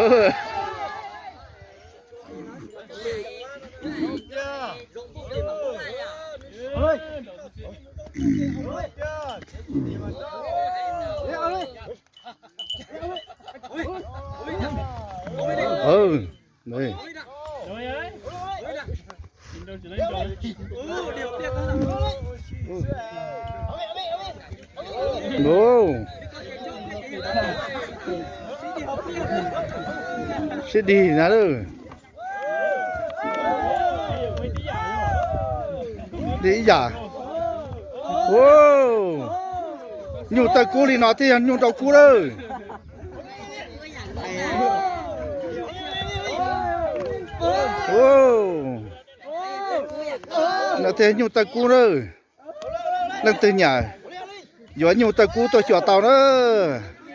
Ừ, đây. Ồ. Sib dig na lawm. Dig ib yam. Ua, nyuj taw kub li no thiaj yog nyuj nrau kub lawm. Ua, no thiaj nyuj taw kub lawm. Leej twg nyiam yuav nyuj taw kub tuaj xyuas tau na,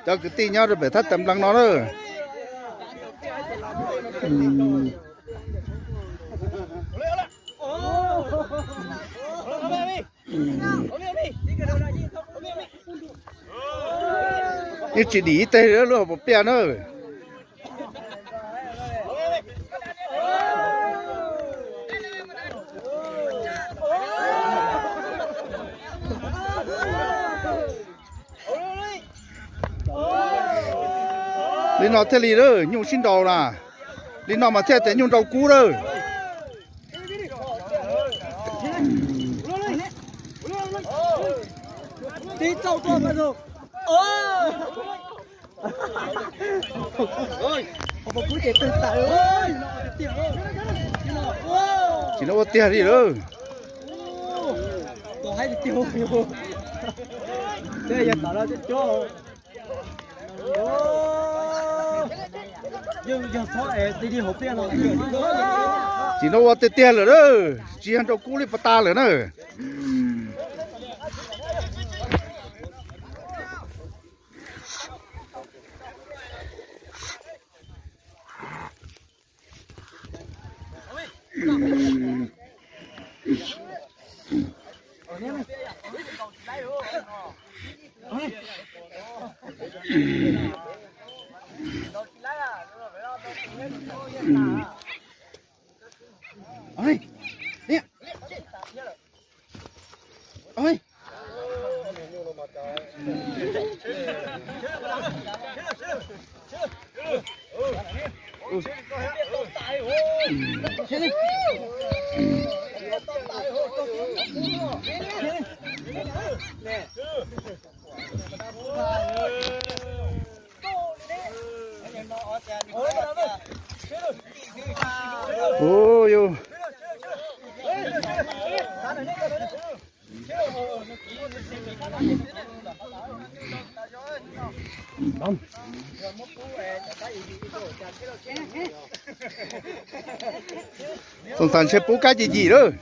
cov kwv tij nyob rau pem Thab Teev Npleev no na. Yeej tsis dim ib teg li lub hauv paus piaj na. Li no thiaj li lawm, nyuj sib nraus na. Li no mas thiaj tias nyuj nrau kub lawm. Tsis no ua tiag li lawm. Tsis no ua tiag tiag lawm na, tsis yog nrau kub li pas tas lawm na. Ui, yus. Txoos tas ntshe pub kab ci yim lawm.